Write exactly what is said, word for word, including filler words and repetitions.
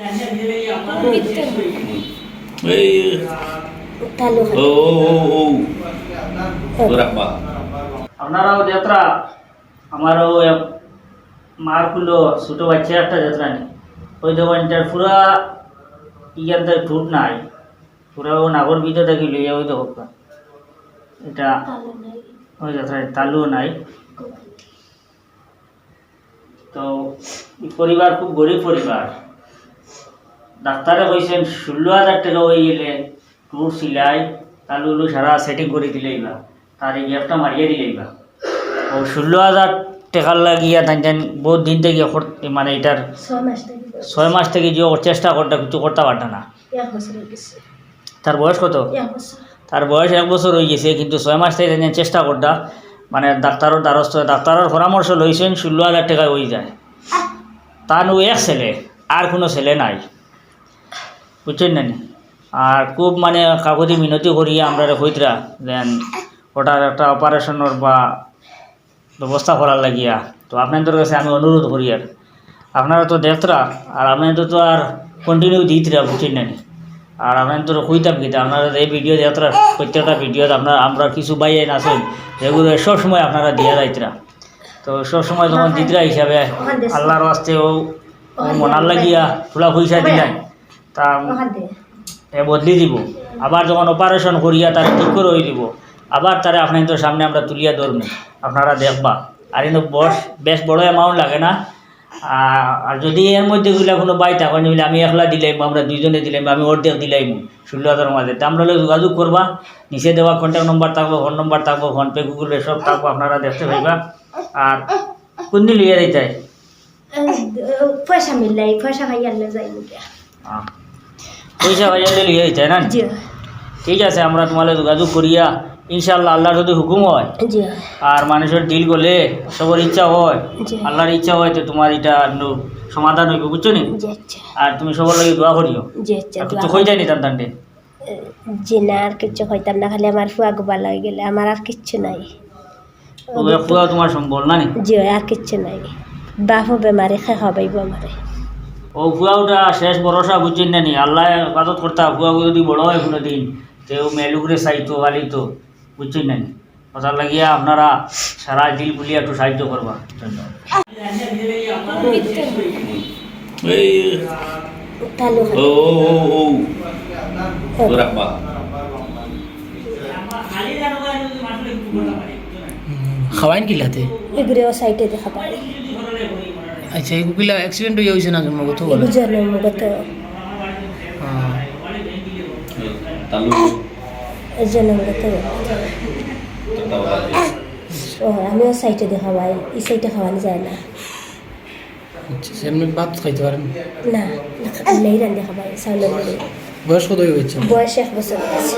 এই তালু ও ও ও ও রাখবা। আপনারাও যাত্রা, আমারও এক মার কুলো ছোট বাচ্চা একটা যাত্রা নেই। ওই দেখো, এটার পুরা ইয়াতে ঠুট নাই, পুরা ও নাগর ভিতর থাকি লইয়া ওই দেখো, এটা ওই যাত্রা তালুও নাই। তো এই পরিবার খুব গরিব পরিবার। ডাক্তারে কইছেন ষোলো হাজার টাকা হয়ে গেলে টুর সিলাই, তালু উলু সারা সেটিং করে দিলেই বা, তার এই গ্যাপটা মারিয়ে দিলেই বা। ও ষোলো হাজার টাকার লাগিয়া তাই জান বহুত দিন থেকে কর-, মানে এটার ছয় মাস থেকে। ছয় মাস থেকে যে ওর চেষ্টা করতে, কিছু করতে পারত না। এক বছর হয়ে গেছে। তার বয়স কত? এক বছর। তার বয়স এক বছর হয়ে গেছে, কিন্তু ছয় মাস থেকে তাই জান চেষ্টা করতে, মানে ডাক্তারর দ্বারস্থ, ডাক্তারর পরামর্শ লইছেন, ষোলো হাজার টাকায় হয়ে যায়। তার নু এক ছেলে, আর কোনো ছেলে নাই, বুঝছেন না নি? আর খুব মানে কাকুতি মিনতি করিয়া আমরারে কইতরা যেন ওটার একটা অপারেশনর বা ব্যবস্থা করার লাগিয়া। তো আপনাদের কাছে আমি অনুরোধ করি আর আপনারা তো দেখতরা, আর আপনারা তো আর কন্টিনিউ দিতরা, বুঝছেন না নি? আর আপনারা তো কইতাম কিতা, আপনারা এই ভিডিও দেখতরা, প্রত্যেকটা ভিডিও আপনারা, আমরা কিছু ভাইয়াইন আছেন, এগুলো সব সময় আপনারা দিয়া যাইতরা। তো সব সময় যখন দিতরা হিসাবে আল্লাহর ওয়াস্তে ও, ও মনার লাগিয়া থুড়া পয়সা দিলাই, তা এ বদলি দিব। আবার যখন অপারেশন করিয়া তারে ঠিক করে হয়ে দিব, আবার তারে আপনাদের সামনে আমরা তুলিয়া ধরমু, আপনারা দেখবা। আর কিন্তু বস বেশ বড় অ্যামাউন্ট লাগে না। আ-, আর যদি এর মধ্যে গুলা কোনো ভাই থাকেন, বলে আমি একলা দিলাইমু, আমরা দুইজনে দিলাইমু, আমি অর্ধেক দিলাইমু ষোলো হাজার মাঝে, তা আমরা লগে যোগাযোগ করবা, নিচে দেওয়া কন্ট্যাক্ট নম্বর থাকবো, ফোন নম্বর থাকবো, ফোন পে, গুগল পে সব থাকবো, আপনারা দেখতে পাইবা। আর কোন দিন লইয়া যাইতায়? এ, পয়সা মিললাই, পয়সা পাইয়া লইয়া যাইমু গিয়া। আহ, পয়সা পাইয়া লইয়া যাইতায় না? জি। ঠিক আছে, আমরা তোমার লগে যোগাযোগ করিয়া, ইনশাআল্লাহ, আল্লাহর যদি হুকুম হয়, জি। আর মানুষের দিল গলে, সবার ইচ্ছা হয়, জি। আল্লাহর ইচ্ছা হয়, তো তোমার এটা একটু সমাধান হইব, বুঝছো নি? জি, আচ্ছা। আর তুমি সবার লাগি দোয়া করিও। জি, আচ্ছা, আর কিছু দোয়া কই যায়নি তান তান্ডে? জি না, আর কিচ্ছু কইতাম না, খালি আমার ফুয়া গো ভালা হয়ে গেলে আমার আর কিচ্ছু নাই। ও ফুয়া তোমার সম্বল না নি? জি, আর কিচ্ছু নাই। বাপও বেমারি, খে খাবাইব আমারে। ও ফুয়া ওটা শেষ ভরসা, বুঝছেন না নি? আল্লাহ হেফাজত করতা, ফুয়া যদি বড় হয় কোনোদিন, তে ও মেলুকরে চাইতো, পালিতো, বুঝছেন না নি? কথা লাগিয়া আপনারা সারা দিল বুলিয়া একটু সাহায্য করবা। ধন্যবাদ। এই তালু ও ও ও ও রাখবা। খাওয়াইন কিলাতে? এগুলো সাইডে দেখা পাই। আচ্ছা, এগুলা অ্যাক্সিডেন্ট হইয়া হইছে না জন্মগত বলে? এগুলো জন্মগত। হ্যাঁ। তালু। জন্মগত। ও, আমিও সাইডে দেখা পাই, এই সাইডে খাওয়ানো যায় না। আচ্ছা, এমনি ভাত খাইতে পারেন? না, না, নেই রান্ধে খাবার, সামনে বলি। বয়স কত হয়ে গেছে? বয়স এক বছর হয়েছে।